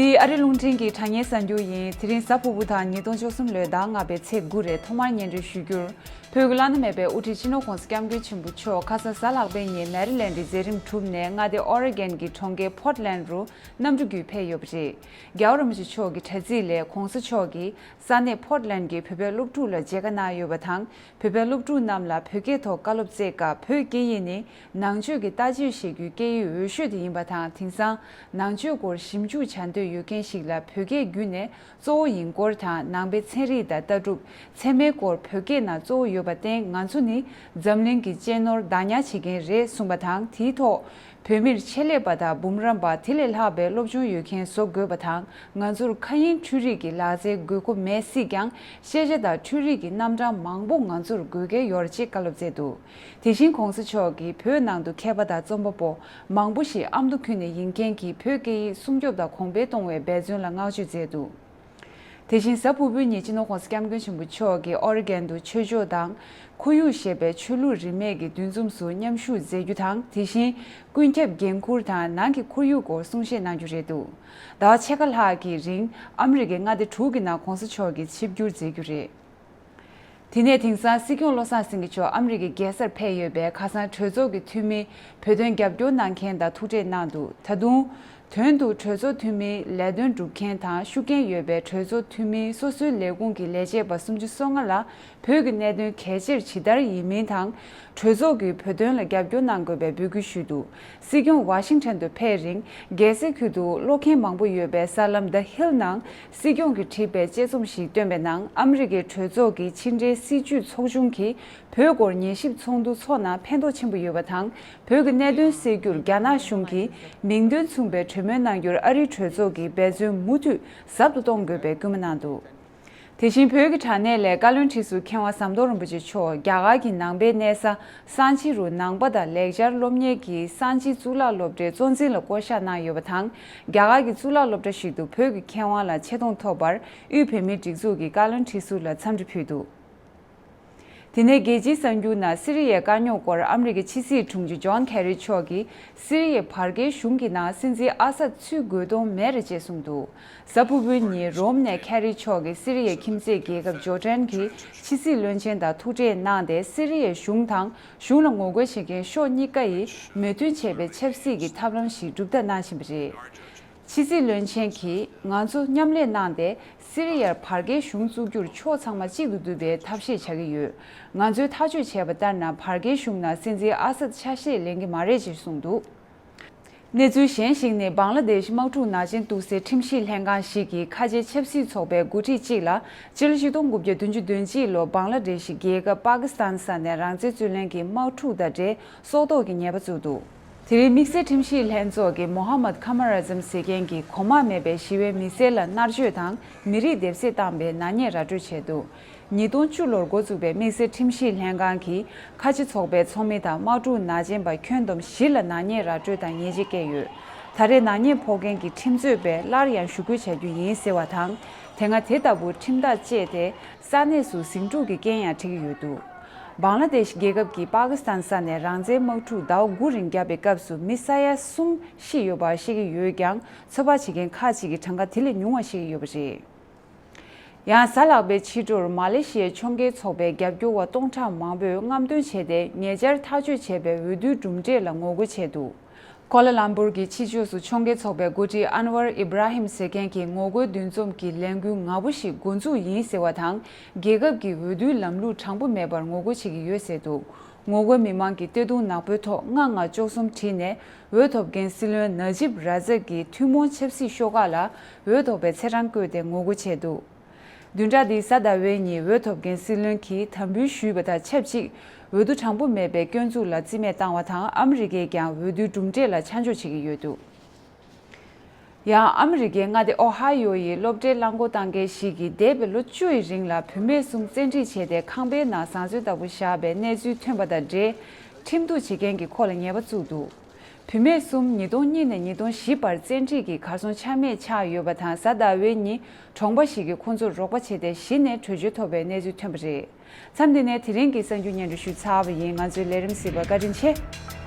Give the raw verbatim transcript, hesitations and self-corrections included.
འདི་ཨ་རི་རླུང་འཕྲིན་གྱི་དྲ་བརྙན་གསར་འགྱུར་ཡིན། དེ་རིང་གཟའ་ཕུར་བུ་དང་ཉིས་སྟོང་བཅུ་གསུམ་ལོའི་ཟླ་ལྔ་པའི་ཚེས་དགུ་རེད། ཐོག་མར་སྙན་སྒྲོན་ཞུ་རྒྱུར། བོད་ཀྱི་བླ་ན་མེད་པའི་དབུ་ཁྲིད་སྤྱི་ནོར་༸གོང་ས་༸སྐྱབས་མགོན་ཆེན་པོ་མཆོག་ཁ་སང་གཟའ་ལྷག་པའི་ཉིན་མེ་རི་ལེན་ཌི་མཛད་རིམ་གྲུབ་ནས་མངའ་སྡེ་ཨོ་རེ་གན་གྱི་གྲོང་ཁྱེར་ཕོར་ཊི་ལེན་ཌི་རུ་གནམ་གྲུ་བརྒྱུད་ཕེབས་ཡོད་པ་རེད། རྒྱལ་བ་རིན་པོ་ཆེ་མཆོག་གི་དྲ་ཚིགས་ལས་༸གོང་ས་མཆོག་གིས་ས་གནས་ཕོར་ཊི་ལེན་ཌི་གྱི་བོད་པའི་སློབ་ཕྲུག་ལ་མཇལ་ཁ་གནང་ཡོད་པ་དང་། བོད་པའི་སློབ་ཕྲུག་རྣམས་ལ་བོད་སྐད་ཐོག་བཀའ་སློབ་སྩལ་སྐབས། བོད་སྐད་ཡིག་ནི་ནང་ཆོས་ཀྱི་ལྟ་དཔྱད་བྱེད་རྒྱུའི་སྐད་ཡིག་འོས་ཤོས་དེ་ཡིན་པ་དང་། དེང་སང་ནང་ཆོས་སྐོར་ཞིབ་འཇུག་བྱ་འདོད་ཡོད་མཁན་ཞིག་ལ་བོད་སྐད་བརྒྱུད་ནས་གཙོ་བོ་ཡིན་སྐོར་དང་། ནང་པའི་ཚན་རིག་དང་ལྟ་གྲུབ། ཚད་མའི་སྐོར་བོད་སྐད་ནང་གཙོ་བོ་ཡོད་པར་བརྟེན། ང་ཚོ་ནི་འཛམ་གླིང་གི་གཅེས་ནོར་བདག་ཉར་བྱེད་མཁན་རེད་གསུངས་པ་དང་། དེའི་ཐོག་བོད་མིར་ཆེད་ལས་པ་དང་འབུམ་རམས་པ། དེ་ལས་ལྷག་པའི་སློབ་སྦྱོང་ཡོད་མཁན་བཟོ་དགོས་པ་དང་། ང་ཚོར་མཁའ་དབྱིངས་འཕྲུལ་རིག་གི་ལག་རྩལ་དགོས་མཁོ་མེད་སྲིད་ཀྱང་། ཤེས་བྱ་དང་འཕྲུལ་རིག་གི་རྣམ་གྲངས་མང་པོ་ང་ཚོར་དགོས་གལ་ཡོད་རེད་ཅེས་བཀའ་སློབ་སྩལ་འདུག་དེ་བཞིན་༸གོང་ས་མཆོག་གིས་བོད་ནང་དུ་མཁས་པ་དང་རྩོམ་པ་པོ་མང་པོ་ཞིག་ཨ་མདོ་ཁུལ་ནས་ཡིན་མཁན་གྱིས་བོད་སྐད་ཡིག་སྲུང་སྐྱོབ་དང་གོང་འཕེལ་གཏོང་བའི་འབད་བརྩོན་ལ་བསྔགས་བརྗོད་མཛད་འདུག་དེ་བཞིན་གཟའ་ཕུར་བུའི་ཉིན་སྤྱི་ནོར་༸གོང་ས་༸སྐྱབས་མགོན་ཆེན་པོ་མཆོག་གིས་ཨོ་རི་གན་དུ་ཆོས་ཕྱོགས་དང་ཁོར་ཡུག་ཞེས་པའི་ཆོས་ལུགས་རིས་མེད་ཀྱི་འདུ་འཛོམས་སུ་མཉམ་ཞུགས་མཛད་རྒྱུ་དང་། དེ་བཞིན་ཀུན་ཁྱབ་འགན་འཁུར་དང་ནང་གི་ཁོར་ཡུག་སྐོར་གསུང་བཤད་གནང་རྒྱུ་རེད་འདུག་ཟླ་བ་ཕྱེད་ཀ་ལྷག་གི་རིང་ཨ་མི་རི་ཀའི་མངའ་སྡེ་དྲུག་གི་ནང་༸གོང་ས་མཆོག་གིས་ཆིབས་བསྒྱུར་མཛད་རྒྱུ་རེད། དེ་ནས་དེང་སང་སྲིད་སྐྱོང་བློ་བཟང་སེང་གེ་མཆོག་ཨ་མི་རི་ཀའི་རྒྱལ་སར་ཕེབས་ཡོད་པས། ཁ་སང་གྲོས་ཚོགས་ཀྱི་འཐུས་མིས་བོད་དོན་རྒྱབ་སྐྱོར་གནང་མཁན་དང་ཐུག་འཕྲད་གནང་འདུག་ད་དུང་དོན་དུ་གྲོས་ཚོགས་འཐུས་མིའི་ལས་དོན་སྒྲུབ་མཁན་དང་ཤུགས་རྐྱེན་ཡོད་པའི་གྲོས་ཚོགས་འཐུས་མིའི་སོ་སོའི་ལས་ཁུངས་ཀྱི་ལས་བྱེད་པ་སུམ་ཅུ་སོ་ལྔ་ལ་བོད་ཀྱི་གནད་དོན་གལ་ཆེར་ཇི་ལྟར་ཡིན་མིན་དང་། གྲོས་ཚོགས་ཀྱིས་བོད་དོན་ལ་རྒྱབ་སྐྱོར་གནང་དགོས་པའི་འབོད་སྐུལ་ཞུས་འདུག་སྲིད་སྐྱོང་ཝ་ཤིང་ཊོན་དུ་ཕེབས་རིང་། རྒྱལ་སའི་ཁུལ་དུ་ཀློག་མཁན་མང་པོ་ཡོད་པའི་གསར་ལམ་The Hill ནང་སྲིད་སྐྱོང་གིས་བྲིས་པའི་དཔྱད་རྩོམ་ཞིག་བཏོན་པའི་ནང་། ཨ་མི་རི་ཀའི་གྲོས་ཚོགས་ཀྱི་ཕྱི་འབྲེལ་སྲིད་ཇུས་ཚོགས་ཆུང་གིས་བོད་སྐོར་ཉན་ཞིབ་ཚོགས་འདུ་འཚོགས་ན་ཕན་ཐོགས་ཆེན་པོ་ཡོད་པ་དང་། བོད་ཀྱི་གནད་དོན་སེལ་རྒྱུར་རྒྱ་ནག་གཞུང་གིས་མིང་དོན་མཚུངས་པའི་གྲོས་མོལ་གནང་རྒྱུར་ཨ་རིའི་གྲོས་ཚོགས་ཀྱིས་འབད་བརྩོན་མུ་མཐུད་ཟབ་ཏུ་གཏོང་དགོས་པའི་སྐུལ་མ་གནང་འདུག་དེ་བཞིན་བོད་ཀྱི་དྲ་གནས་ལས་བཀའ་བློན་ཁྲི་ཟུར་མཁས་དབང་ཟམ་གདོང་རིན་པོ་ཆེ་མཆོག་རྒྱ་གར་གྱི་ནང་པའི་གནས་ས་སཱན་ཅི་རུ་ནང་པ་དང་ལེགས་སྦྱར་སློབ་གཉེར་གྱི་སཱན་ཅི་གཙུག་ལག་སློབ་གྲྭའི་གཙོ་འཛིན་ལ་བསྐོ་གཞག་གནང་ཡོད་པ་དང་། རྒྱ་གར་གྱི་གཙུག་ལག་སློབ་གྲྭ་ཞིག་ཏུ་བོད་ཀྱི་མཁས་དབང་ལ་ཆེ་མཐོང་ཐོབ་པར་དབུས་བོད་མིའི་སྒྲིག་འཛུགས་ཀྱི་བཀའ་བློན་ཁྲི་ཟུར་ལ་འཚམས་འདྲི་ཕུལ་འདུག་དེ་ནས་རྒྱལ་སྤྱིའི་གསར་འགྱུར་ནང་། སི་རི་ཡའི་དཀའ་རྙོག་སྐོར་ཨ་མི་རི་ཀའི་ཕྱི་སྲིད་དྲུང་ཆེ་ཇོན་ཁེ་རི་མཆོག་གིས། སི་རི་ཡའི་བར་བརྒལ་གཞུང་གི་ནང་སྲིད་འཛིན་ཨ་སད་ཚུད་དགོས་དོན་མེད་རེད་ཅེས་གསུངས་འདུག་གཟའ་ཕུར་བུའི་ཉིན་རོམ་ནས་ཁེ་རི་མཆོག་གིས་སི་རི་ཡའི་ཁྱིམ་མཚེས་རྒྱལ་ཁབ་ཇོར་ཌན་གྱི་ཕྱི་སྲིད་བློན་ཆེན་དང་ཐུག་འཕྲད་གནང་སྟེ། སི་རི་ཡའི་གཞུང་དང་གཞུང་ལ་ངོ་རྒོལ་བྱེད་མཁན་ཕྱོགས་གཉིས་ཀ་ཡིས་མོས་མཐུན་བྱས་པའི་ཆབ་སྲིད་ཀྱི་ཐབས་ལམ་ཞིག་སྒྲུབ་ཐབས་གནང་བཞིན་པ་རེད། ཕྱི་སྲིད་བློན་ཆེན་གྱིས། ང་ཚོ་མཉམ་ལས་གནང་སྟེ། སི་རི་ཡར་བར་བརྒལ་གཞུང་བཙུགས་རྒྱུར་ཕྱོགས་ཚང་མ་གཅིག་ཏུ་བསྡུ་བའི་ཐབས་ཤེས་བྱ་གི་ཡོད། ང་ཚོས་ཐག་གཅོད་བྱས་པ་ལྟར་ན། བར་བརྒལ་གཞུང་ནང་སྲིད་འཛིན་ཨ་སད་ཆ་ཤས་ལེན་གྱི་མ་རེད་ཅེས་གསུངས་འདུག་གནས་ཚུལ་གཞན་ཞིག་ནི། བང་ལ་དེཤ་དམག་འཁྲུག་ནག་ཅན་གཏུག་སའི་ཁྲིམས་ཞིབ་ལྷན་ཁང་ཞིག་གིས། ཁ་ཆེའི་ཆབ་སྲིད་ཚོགས་པའི་འགོ་ཁྲིད་ཅིག་ལ་སྤྱི་ལོ་ཆིག་སྟོང་དགུ་བརྒྱ་བདུན་ཅུ་དོན་གཅིག་ལོར་བང་ལ་དེཤ་རྒྱལ་ཁབ་པ་ཀི་སི་ཐན་ས་ནས་རང་བཙན་རྩོད་ལེན་གྱི་དམག་འཁྲུག་དང་འབྲེལ་སྲོག་ཐོག་གི་ཉེས་པ་བཙུགས་འདུག་དེ་རིང་དམིགས་བསལ་ཁྲིམས་ཞིབ་ལྷན་ཚོགས་ཀྱིས་མོ་ཧ་མད་ཁ་མ་ར་ཛམ་ཟེར་མཁན་གྱི་གོང་མ་མེད་པའི་ཞི་བའི་མི་སེར་ལ་མནར་གཅོད་དང་མི་རིགས་སྡེབ་གསོད་བཏང་པའི་ནག་ཉེས་ར་སྤྲོད་བྱས་འདུག་ཉིས་སྟོང་བཅུ་ལོར་འགོ་བཙུགས་པའི་དམིགས་བསལ་ཁྲིམས་ཞིབ་ལྷན་ཁང་གིས་ཁ་ཆེ་ཚོགས་པའི་ཚོགས་མི་དང་དམག་འཁྲུག་ནག་ཅན་པ་ཁྱོན་བསྡོམས་བཞི་ལ་ནག་ཉེས་ར་སྤྲོད་དང་ཉེས་ཆད་བཀལ་ཡོད། ད་རེས་ནག་ཉེས་ཕོག་མཁན་གྱི་ཁྲིམས་རྩོད་པས་སླར་ཡང་ཞུ་སྐུལ་བྱ་རྒྱུ་ཡིན་ཟེར་བ་དང་། དེ་སྔ་དེ་ལྟ་བུ་ཁྲིམས་ཐག་བཅད་དེ། ས་གནས་སུ་ཟིང་འཁྲུག་གི་རྐྱེན་ཡང་འཕྲད་ཀྱི་ཡོད་འདུག་བང་ལ་དེཤ་རྒྱལ་ཁབ་ཀྱིས་པ་ཀི་སི་ཐན་ས་ནས་རང་བཙན་དམག་འཁྲུག་ཟླ་བ་དགུ་རིང་བརྒྱབ་པའི་སྐབས་སུ་མི་ས་ཡ་གསུམ་ཤི་ཡོད་པ་ཤེས་ཀྱི་ཡོད་ཀྱང་། ཚོད་དཔག་བྱེད་མཁན་ཁག་ཅིག་གིས་གྲངས་ཀ་དེ་ལས་ཉུང་བ་ཤེས་ཀྱི་ཡོད་པ་རེད། ཡང་གཟའ་ལྷག་པའི་ཕྱི་དྲོར་མ་ལེ་ཤི་ཡའི་ཕྱོགས་འགལ་ཚོགས་པའི་རྒྱབ་སྐྱོར་བ་སྟོང་ཕྲག་མང་པོས་རྔམ་སྟོན་བྱས་ཏེ། ཉེ་ཆར་ཐག་གཅོད་བྱས་པའི་འོས་བསྡུའི་གྲུབ་འབྲས་ལ་ངོ་རྒོལ་བྱས་འདུག་ཀོ་ལ་ལམ་པུར་གྱི་ཕྱི་ཕྱོགས་སུ་ཕྱོགས་འགལ་ཚོགས་པའི་འགོ་ཁྲིད་ཨན་ཝར་ཨི་བྷ་ར་ཧིམ་ཟེར་མཁན་གྱིས། ངོ་རྒོལ་འདུ་འཛོམས་ཀྱི་ལས་འགུལ་ང་པོ་ཞིག་འགོ་འཛུགས་ཡིན་ཟེར་བ་དང་། རྒྱལ་ཁབ་ཀྱི་འོས་བསྡུའི་ལམ་ལུགས་དྲང་པོ་མེད་པར་ངོ་རྒོལ་བྱེད་ཀྱི་ཡོད་ཟེར་འདུག་ངོ་རྒོལ་མི་མང་གིས་སྟོད་ཐུང་ནག་པོའི་ཐོག་ལྔ་ལྔ་བཅུ་གསུམ་བྲིས་ནས། འོས་ཐོབ་མཁན་སྲིད་བློན་ན་ཇིབ་ར་ཛག་གི་ཐུན་མོང་ཆབ་སྲིད་ཤོག་ཁག་ལ་འོས་ཐོབ་པའི་ཚེས་གྲངས་བཀོད་དེ་ངོ་རྒོལ་བྱས་འདུག་བདུན་ཕྲག་འདིའི་གཟའ་ཟླ་བའི་ཉིན་འོས་ཐོབ་མཁན་སྲིད་བློན་གྱིས་དམ་འབུལ་ཞུས་པ་དང་ཆབས་ཅིག་འོས་བསྡུ་དྲང་པོ་མེད་པའི་སྐྱོན་འཛུགས་ལ་རྩིས་མེད་བཏང་བ་དང་། ཨ་མི་རི་ཀས་ཀྱང་འོས་བསྡུའི་གྲུབ་འབྲས་ལ་ཆ་འཇོག་བྱེད་ཀྱི་ཡོད་འདུག་ཡང་ཨ་མི་རི་ཀའི་མངའ་སྡེ་ཨོ་ཧའི་ཡོ་ཡི་སློབ་གྲྭའི་རླངས་འཁོར་བཏང་མཁན་ཞིག་གིས་འདས་པའི་ལོ་བཅུ་ཡི་རིང་ལ་བུད་མེད་གསུམ་བཙན་ཁྲིད་བྱས་ཏེ། ཁང་པའི་ནང་བཟང་བཙོན་ལྟ་བུ་བཞག་པའི་གནས་ཚུལ་ཐོན་པ་དང་འབྲེལ། ཁྲིམས་གཏུག་བྱེད་མཁན་གྱིས་ཁོ་ལ་ཉེས་པ་བཙུགས་འདུག་བུད་མེད་གསུམ་ཉིས་སྟོང་གཉིས་ནས་ཉིས་སྟོང་བཞི་བར་བཙན་ཁྲིད་ཀྱིས་གར་སོང་ཆ་མེད་ཆགས་ཡོད་པ་དང་། གཟའ་ཟླ་བའི་ཉིན་གྲོང་པ་ཞིག་གིས་ཁོ་ཚོར་རོགས་པ་བྱས་ཏེ་གཞི་ནས་བྲོས་བྱོལ་ཐོབ་པའི་གནས་ཚུལ་ཐོན་པ་རེད། མཚམས་འདི་ནས་དེ་རིང་གི་གསར་འགྱུར་སྙན་སྒྲོན་ཞུས་ཚར་བ་ཡིན། ང་ཚོའི་ལས་རིམ་གཟིགས་པར་བཀའ་དྲིན་ཆེ།